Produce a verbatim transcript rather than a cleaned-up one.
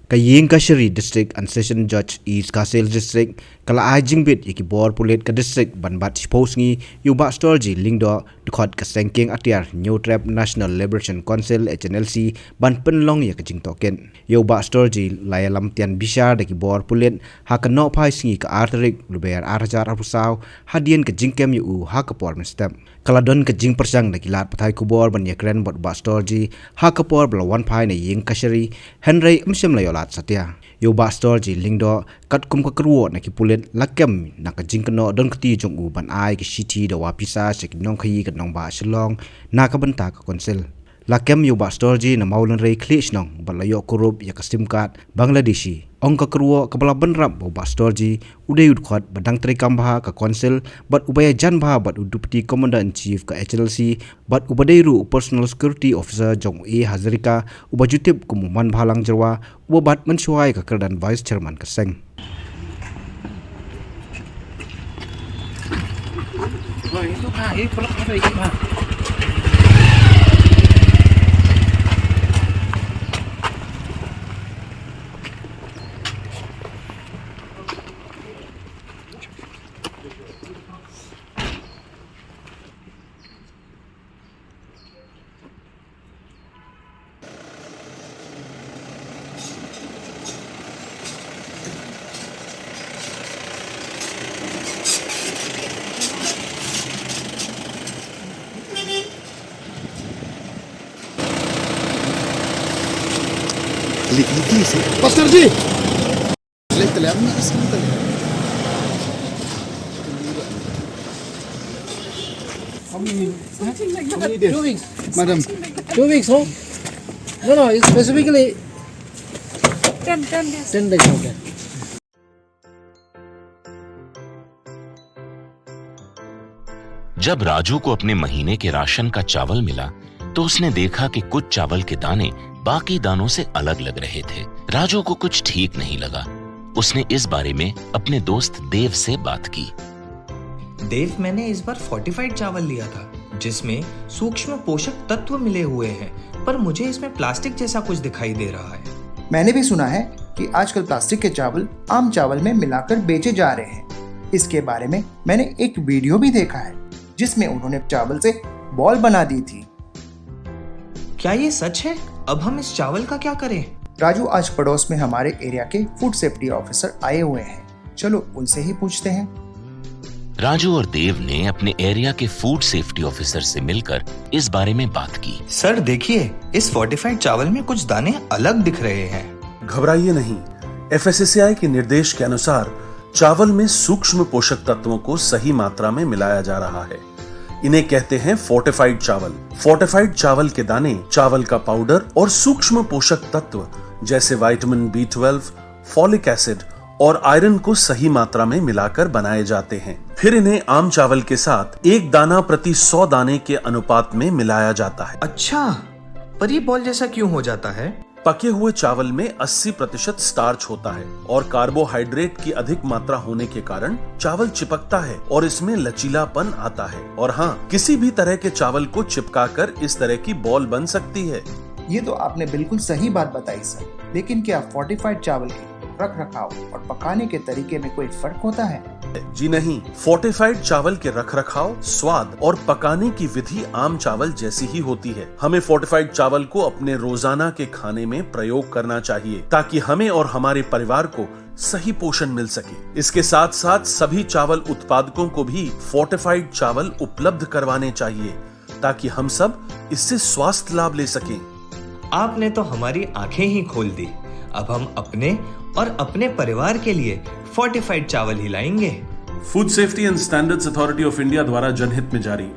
Ka Iingkashari District and Session Judge East Khasi Hills District ka la ai jingbit ïa ki bor pulit ka district ban bat shiphew sngi ïa u Bah Storjee Lyngdoh, dkhot ka seng kieng atiar Hynñiewtrep National Liberation Council, H N L C, ban pynlong ïa ka jingtohkit. Ïa u Bah Storjee la ïalam tian bishar da ki bor pulit ha ka nohphai sngi ka ar tarik Lber ar hajar arphew saw, hadien ka jingkem ïa u ha ka por mynstep. Ka la don ka jingpyrshang na ki lad pathai khubor ban ïakren bad u Bah Storjee ha ka por ba la wan phai na Iingkashari, hynrei ym shym la ïoh lad satia. Ïa u Bah Storjee Lyngdoh, katkum ka kyrwoh na ki pulit, la kem na ka jingkynnoh donkti jong u ban ai ki shithi dawa pisa sha ki nongkhaïi ka nongbah Shillong na ka bynta ka council. La kem ïa u Bah Storjee na Mawlynrei khlieh shnong bad la ïoh kurup ïa ka sim card Bangladeshi. Ong ka kyrwoh kaba la bynrap ba u Bah Storjee u dei u dkhot ba dang treikam bha ha ka council bad uba ïajan bha bad u Deputy Commander in Chief ka H N L C bad uba dei ruh u Personal Security Officer jong u A Hazarika, uba ju tip kum u Manbhalang Jyrwa, uba bat mynshuwa ïa ka kyrdan Vice Chairman ka seng. Li-, li-, li-, Pastor Ji! Leh, leh, leh, leh, leh. How many, something like that. How many days? Two weeks. Madam. Two weeks, no? No, no, it's specifically ten, ten days. Ten days, okay. जब राजू को अपने महीने के राशन का चावल मिला, तो उसने देखा कि कुछ चावल के दाने बाकी दानों से अलग लग रहे थे। राजू को कुछ ठीक नहीं लगा। उसने इस बारे में अपने दोस्त देव से बात की। देव, मैंने इस बार फोर्टिफाइड चावल लिया था, जिसमें सूक्ष्म पोषक तत्व मिले हुए हैं, पर मुझे इसमें प्लास्टिक जैसा कुछ दिखाई दे रहा है। मैंने भी सुना है कि आजकल प्लास्टिक के चावल आम चावल में मिलाकर बेचे जा रहे हैं। इसके बारे में मैंने एक वीडियो भी देखा है, जिसमें उन्होंने चावल से बॉल बना दी थी। क्या ये सच है? अब हम इस चावल का क्या करें? राजू, आज पड़ोस में हमारे एरिया के फूड सेफ्टी ऑफिसर आए हुए हैं, चलो उनसे ही पूछते हैं। राजू और देव ने अपने एरिया के फूड सेफ्टी ऑफिसर से मिलकर इस बारे में बात की। सर, देखिए, इस फोर्टिफाइड चावल में कुछ दाने अलग दिख रहे हैं। घबराइए नहीं, एफएसएसएआई के निर्देश के अनुसार चावल में सूक्ष्म पोषक तत्वों को सही मात्रा में मिलाया जा रहा है। इन्हें कहते हैं फोर्टिफाइड चावल। फोर्टिफाइड चावल के दाने, चावल का पाउडर और सूक्ष्म पोषक तत्व जैसे vitamin B twelve, folic acid और आयरन को सही मात्रा में मिलाकर बनाए जाते हैं। फिर इन्हें आम चावल के साथ एक दाना प्रति सौ दाने के अनुपात में मिलाया जाता है। अच्छा, पर ये बॉल जैसा क्यों हो जाता है? पके हुए चावल में अस्सी प्रतिशत स्टार्च होता है और कार्बोहाइड्रेट की अधिक मात्रा होने के कारण चावल चिपकता है और इसमें लचीलापन आता है। और हाँ, किसी भी तरह के चावल को चिपकाकर इस तरह की बॉल बन सकती है। ये तो आपने बिल्कुल सही बात बताई सर, लेकिन क्या फोर्टिफाइड चावल के रख रखाव और पकाने के तरीके में कोई फर्क होता है? जी नहीं, फोर्टिफाइड चावल के रख रखाव, स्वाद और पकाने की विधि आम चावल जैसी ही होती है। हमें फोर्टिफाइड चावल को अपने रोजाना के खाने में प्रयोग करना चाहिए, ताकि हमें और हमारे परिवार को सही पोषण मिल सके। इसके साथ साथ सभी चावल उत्पादकों को भी फोर्टिफाइड चावल उपलब्ध करवाने चाहिए, ताकि हम सब इससे स्वास्थ्य लाभ ले सकें। आपने तो हमारी आंखें ही खोल दी। अब हम अपने और अपने परिवार के लिए फोर्टिफाइड चावल ही लाएंगे। Food safety and standards authority of India द्वारा जनहित में जारी।